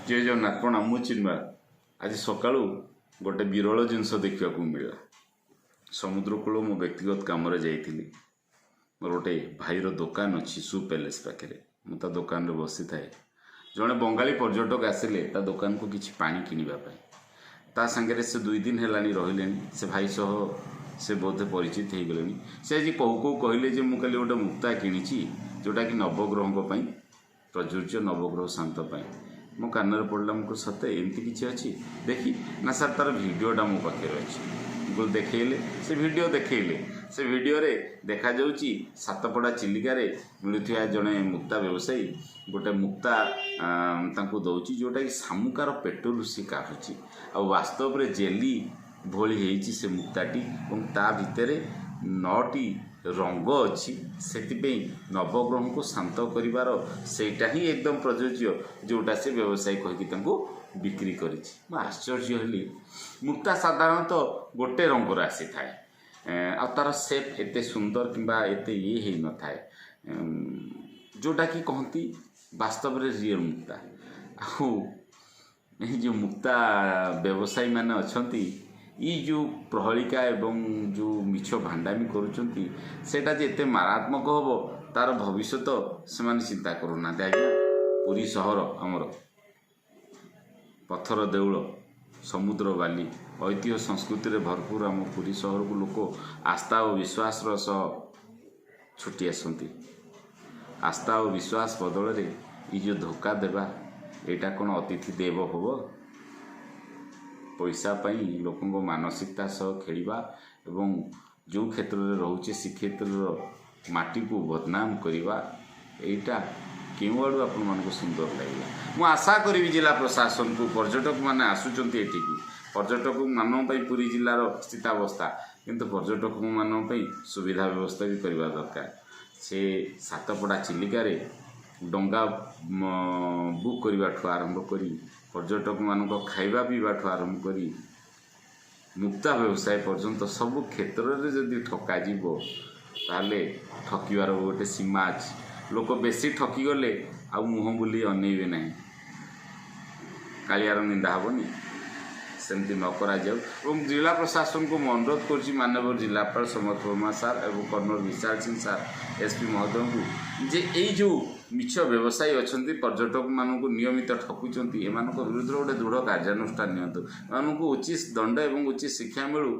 ଜୟ ଜଗନ୍ନାଥ। ପ୍ରଣାମ, ମୁଁ ଚିନ୍ମୟ। ଆଜି ସକାଳୁ ଗୋଟେ ବିରଳ ଜିନିଷ ଦେଖିବାକୁ ମିଳିଲା। ସମୁଦ୍ର କୂଳ ମୋ ବ୍ୟକ୍ତିଗତ କାମରେ ଯାଇଥିଲି। ମୋର ଗୋଟେ ଭାଇର ଦୋକାନ ଅଛି ସୁ ପ୍ୟାଲେସ୍ ପାଖରେ। ମୁଁ ତା ଦୋକାନରେ ବସିଥାଏ। ଜଣେ ବଙ୍ଗାଳୀ ପର୍ଯ୍ୟଟକ ଆସିଲେ ତା ଦୋକାନକୁ କିଛି ପାଣି କିଣିବା ପାଇଁ। ତା ସାଙ୍ଗରେ ସେ 2 ଦିନ ହେଲାଣି ରହିଲେଣି। ସେ ଭାଇ ସହ ସେ ବୋଧେ ପରିଚିତ ହେଇଗଲେଣି। ସେ ଆଜି କହୁ କହୁ କହିଲେ ଯେ ମୁଁ କାଲି ଗୋଟେ ମୁକ୍ତା କିଣିଛି, ଯେଉଁଟାକି ନବଗ୍ରହଙ୍କ ପାଇଁ ପ୍ରଯୁଜ୍ୟ, ନବଗ୍ରହ ଶାନ୍ତ ପାଇଁ। ମୋ କାନରେ ପଡ଼ିଲା। ମୁଁ କହିଲି, ସତେ ଏମିତି କିଛି ଅଛି? ଦେଖି ନା ସାର୍, ତାର ଭିଡ଼ିଓଟା ମୋ ପାଖରେ ଅଛି। ମୁଁ କହିଲି, ଦେଖେଇଲେ। ସେ ଭିଡ଼ିଓ ଦେଖେଇଲେ। ସେ ଭିଡ଼ିଓରେ ଦେଖାଯାଉଛି, ସାତପଡ଼ା ଚିଲିକାରେ ମିଳୁଥିବା ଜଣେ ମୁକ୍ତା ବ୍ୟବସାୟୀ ଗୋଟେ ମୁକ୍ତା ତାଙ୍କୁ ଦେଉଛି, ଯେଉଁଟାକି ଶାମୁକାର ପେଟରୁ ସେ କାଢ଼ୁଛି। ଆଉ ବାସ୍ତବରେ ଜେଲି ଭଳି ହେଇଛି ସେ ମୁକ୍ତାଟି ଏବଂ ତା ଭିତରେ ନଅଟି ରଙ୍ଗ ଅଛି। ସେଥିପାଇଁ ନବଗ୍ରହଙ୍କୁ ଶାନ୍ତ କରିବାର ସେଇଟା ହିଁ ଏକଦମ ପ୍ରଯୁଜ୍ୟ, ଯେଉଁଟା ସେ ବ୍ୟବସାୟୀ କହିକି ତାଙ୍କୁ ବିକ୍ରି କରିଛି। ମୁଁ ଆଶ୍ଚର୍ଯ୍ୟ ହେଲି। ମୁକ୍ତା ସାଧାରଣତଃ ଗୋଟେ ରଙ୍ଗର ଆସିଥାଏ ଆଉ ତାର ସେପ୍ ଏତେ ସୁନ୍ଦର କିମ୍ବା ଏତେ ଇଏ ହେଇନଥାଏ, ଯେଉଁଟାକି କହନ୍ତି ବାସ୍ତବରେ ରିଅଲ୍ ମୁକ୍ତା। ଆଉ ଏଇ ଯେଉଁ ମୁକ୍ତା ବ୍ୟବସାୟୀମାନେ ଅଛନ୍ତି, ଏଇ ଯେଉଁ ପ୍ରହେଳିକା ଏବଂ ଯେଉଁ ମିଛ ଭାଣ୍ଡାମି କରୁଛନ୍ତି, ସେଇଟା ଯେ ଏତେ ମାରାତ୍ମକ ହେବ, ତାର ଭବିଷ୍ୟତ ସେମାନେ ଚିନ୍ତା କରୁନାହାନ୍ତି। ଆଜ୍ଞା, ପୁରୀ ସହର ଆମର ପଥର ଦେଉଳ, ସମୁଦ୍ର ବାଲି, ଐତିହ୍ୟ ସଂସ୍କୃତିରେ ଭରପୁର ଆମ ପୁରୀ ସହରକୁ ଲୋକ ଆସ୍ଥା ଓ ବିଶ୍ୱାସର ସହ ଛୁଟି ଆସନ୍ତି। ଆସ୍ଥା ଓ ବିଶ୍ୱାସ ବଦଳରେ ଏଇ ଯେଉଁ ଧୋକା ଦେବା, ଏଇଟା କ'ଣ ଅତିଥି ଦେବ ଭବ? ପଇସା ପାଇଁ ଲୋକଙ୍କ ମାନସିକତା ସହ ଖେଳିବା ଏବଂ ଯେଉଁ କ୍ଷେତ୍ରରେ ରହୁଛେ ସେ କ୍ଷେତ୍ରର ମାଟିକୁ ବଦନାମ କରିବା, ଏଇଟା କେଉଁ ଆଡ଼ୁ ଆପଣମାନଙ୍କୁ ସୁନ୍ଦର ଲାଗିଲା? ମୁଁ ଆଶା କରିବି ଜିଲ୍ଲା ପ୍ରଶାସନକୁ, ପର୍ଯ୍ୟଟକମାନେ ଆସୁଛନ୍ତି ଏଠିକି, ପର୍ଯ୍ୟଟକମାନଙ୍କ ପାଇଁ ପୁରୀ ଜିଲ୍ଲାର ସ୍ଥିତାବସ୍ଥା, କିନ୍ତୁ ପର୍ଯ୍ୟଟକମାନଙ୍କ ପାଇଁ ସୁବିଧା ବ୍ୟବସ୍ଥା ବି କରିବା ଦରକାର। ସେ ସାତପଡ଼ା ଚିଲିକାରେ ଡଙ୍ଗା ବୁକ୍ କରିବାଠୁ ଆରମ୍ଭ କରି, ପର୍ଯ୍ୟଟକମାନଙ୍କ ଖାଇବା ପିଇବାଠୁ ଆରମ୍ଭ କରି, ମୁକ୍ତା ବ୍ୟବସାୟ ପର୍ଯ୍ୟନ୍ତ ସବୁ କ୍ଷେତ୍ରରେ ଯଦି ଠକାଯିବ, ତାହେଲେ ଠକିବାର ଗୋଟେ ସୀମା ଅଛି। ଲୋକ ବେଶୀ ଠକିଗଲେ ଆଉ ମୁହଁ ବୁଲି ଅନେଇବେ ନାହିଁ। କାଳିଆର ନିନ୍ଦା ହେବନି? ସେମିତି ନ କରାଯାଉ ଏବଂ ଜିଲ୍ଲା ପ୍ରଶାସନକୁ ମୁଁ ଅନୁରୋଧ କରୁଛି, ମାନ୍ୟବର ଜିଲ୍ଲାପାଳ ସମର୍ଥ ବର୍ମା ସାର୍ ଏବଂ କର୍ଣ୍ଣର ବିଶାଳ ସିଂ ସାର୍, ଏସ୍ପି ମହୋଦୟଙ୍କୁ, ଯେ ଏଇ ଯେଉଁ ମିଛ ବ୍ୟବସାୟୀ ଅଛନ୍ତି, ପର୍ଯ୍ୟଟକମାନଙ୍କୁ ନିୟମିତ ଠକୁଛନ୍ତି, ଏମାନଙ୍କ ବିରୁଦ୍ଧରେ ଗୋଟେ ଦୃଢ଼ କାର୍ଯ୍ୟାନୁଷ୍ଠାନ ନିଅନ୍ତୁ। ଏମାନଙ୍କୁ ଉଚିତ ଦଣ୍ଡ ଏବଂ ଉଚିତ ଶିକ୍ଷା ମିଳୁ।